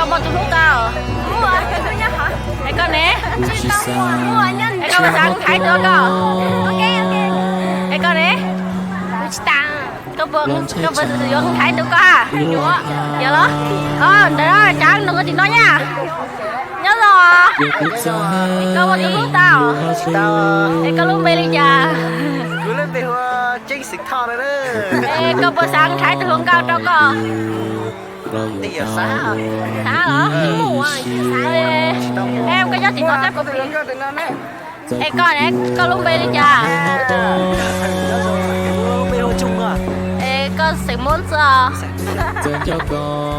Koj muaj tus hlub tau? Es koj ne? Es koj puas xav thaiv tus koj? Es koj ne? Koj puas, koj puas yuav thaiv tus koj? Yog los? Ntawd cav nug tim no nyaj. Nyob zoo. Koj muaj tus hlub tau? Es koj lub npe li cas? Es koj puas xav thaiv tus hluas nkauj rau koj? Xav los? Es koj nyob tim no thiab kuv. Es koj, koj lub npe li cas? Es koj xeem Hmoob txwj?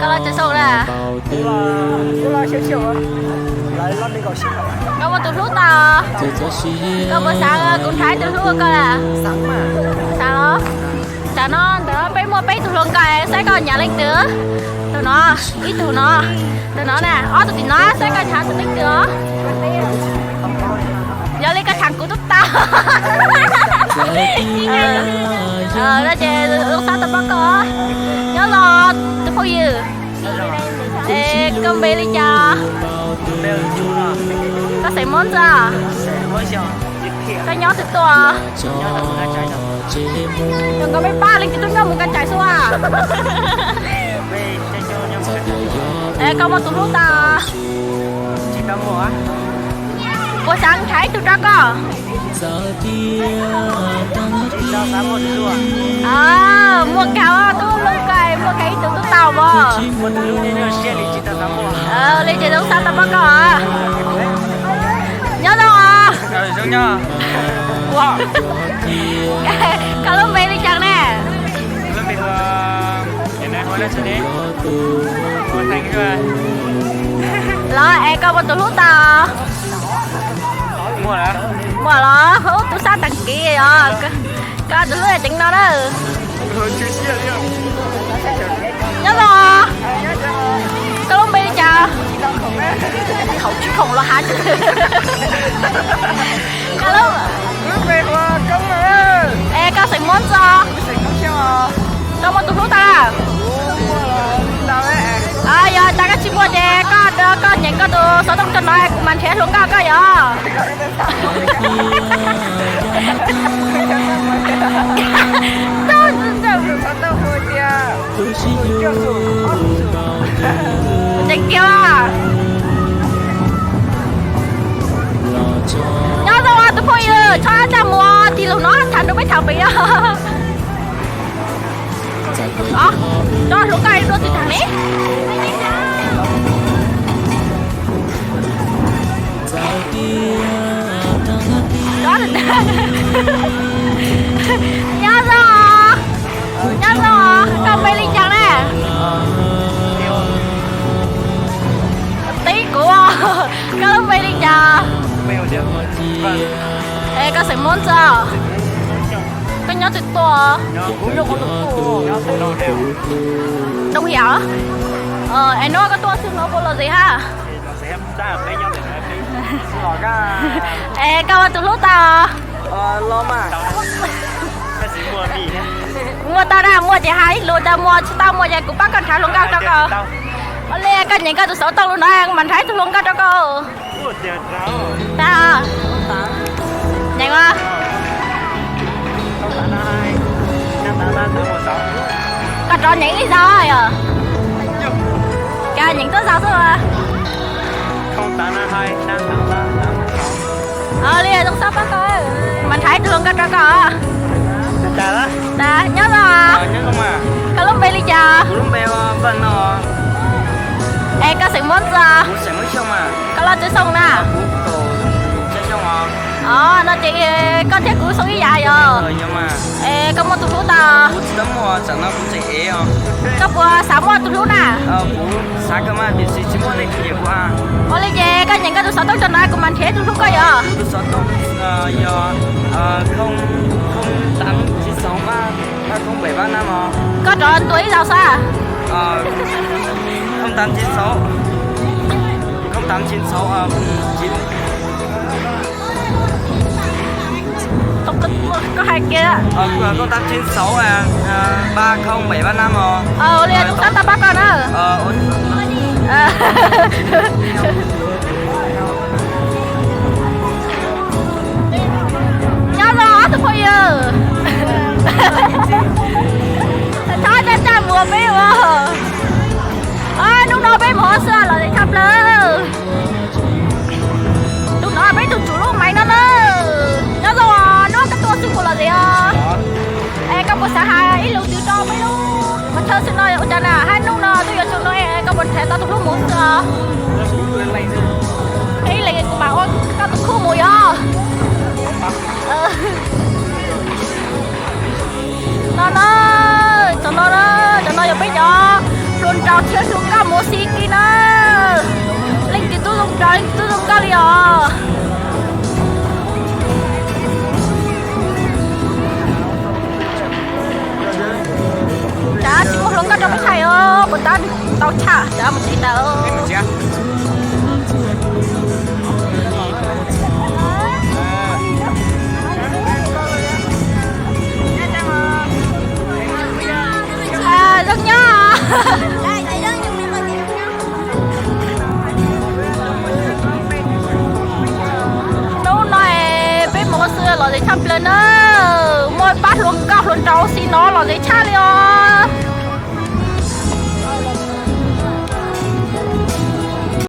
Koj lub tsev xoo na? Koj muaj tus hlub tau? Koj puas xav kuv thaiv tus hlub koj na? Xav los? Tam no ntawd peb muaj peb tug hluas nkauj, saib koj nyiam leej twg. Tus no, ib tug no, tus no na, ob tug tim no, saib koj thaiv tus leej twg os. Yog li koj thaiv kuv twb tau. No ces zoo siab tau pom koj. Nyob zoo tus phooj ywg. Es koj npe li cas? Koj xeem Hmoob txwj? Koj nyob twg tuaj? Koj me pab leej twg tuaj nyob mus Nkas Cais xwb a? Es koj muaj tus hlub tau? Puas xav thaiv ib tug rau koj? Muaj kawg, tub hlub koj muaj kawg ib tug twb tau as. Li ces zoo siab tau pom koj. Nyob zoo os. Koj lub npe li cas ne? Los es koj muaj tus hlub tau? Muaj los, ub, tub sab tag kiv os. Koj tus hlub ceev no na. Nyob zoo. Koj lub npe li cas? Thaum tsis khoom los has. Koj lub, es koj xeem Hmoob txwj? Koj muaj tus hlub tau? Yog tas koj tsis muaj ces koj, koj nyeem koj tus xov tooj rau no kuv mam nrhiav hluas nkauj koj yom. Tseem kiag. Nyob zoo tus phooj ywg, txhob caj mus, tig lus no tham rau peb tham pem os. Coj hluas nkauj dua tig tham ne. Nyob zoo, nyob zoo, koj npe li cas ne? Teb kuv, koj lub npe li cas? Es koj xeem Hmoob txwj? Koj nyob twg tuaj? Doo Hiam. Es hnub koj tuaj xwb no puas lom zem hab? Es koj ua tus hlub tau? Muaj tau na, muaj ces hais ib lus, cas muaj tsis tau, muaj ces kuv pab koj nrhav hluas nkauj rau koj. Ua li koj nyeem koj tus xov tooj lus no kuv mam nrhav ib tug hluas nkauj rau koj. Tag, nyeem os. Koj rov nyeem ib zaug yom. Koj nyeem tuaj zaug xwb. Ua li zoo xab pab koj, mas nrhav ib tug hluas nkauj rau koj. Nyob zoo, koj lub npe li cas? Es koj xeem Hmoob txwj? Koj lub tsev xoo na? Os, no ces koj thiab kuv xoo ib yam yom. Es koj muaj tus hlub tau? Koj puas xav muaj tus hlub na? Ua li ces koj nyeem koj tus xov tooj rau no kuv mam nrhiav tus hlub koj yom. Koj rov ntuas ib zaug xwb. Koj hais kiag. Ua li zoo xab tau pab koj na. Nyob zoo ob tug phooj ywg. Thov coj coj mus peb ua. Hnub no peb mus hauv xwb los tshaj plaws. Tus no peb tus tswv lub maiv no na. Nyob zoo, hnub koj tuaj xwb kuv los tsev os. Es koj puas xav hais ib lus twg rau peb lub qhov chaw xwb no ua cas na, hab hnub no twb yuav tsaus ntuj, koj puas nrhiav tau tus hlub mus xwb os? Ib leeg kuv mam ua koj tus khub mus yog. No na, cov no, cov no yog peb cov hluas nraug thiab hluas nkauj mus xi kis na. Leej twg tub zoo nraug leej twg tub zoo nkauj li os. Tsam tsis muaj hluas nkauj rau peb thaij os, puas tab tau tshaj, tsam mus tsev ntawd. Zoo nyob. Hnub no peb mus xwb los tshaj plaws na. Muaj ib pab hluas nkauj hluas nraug xi no los tshaj li os.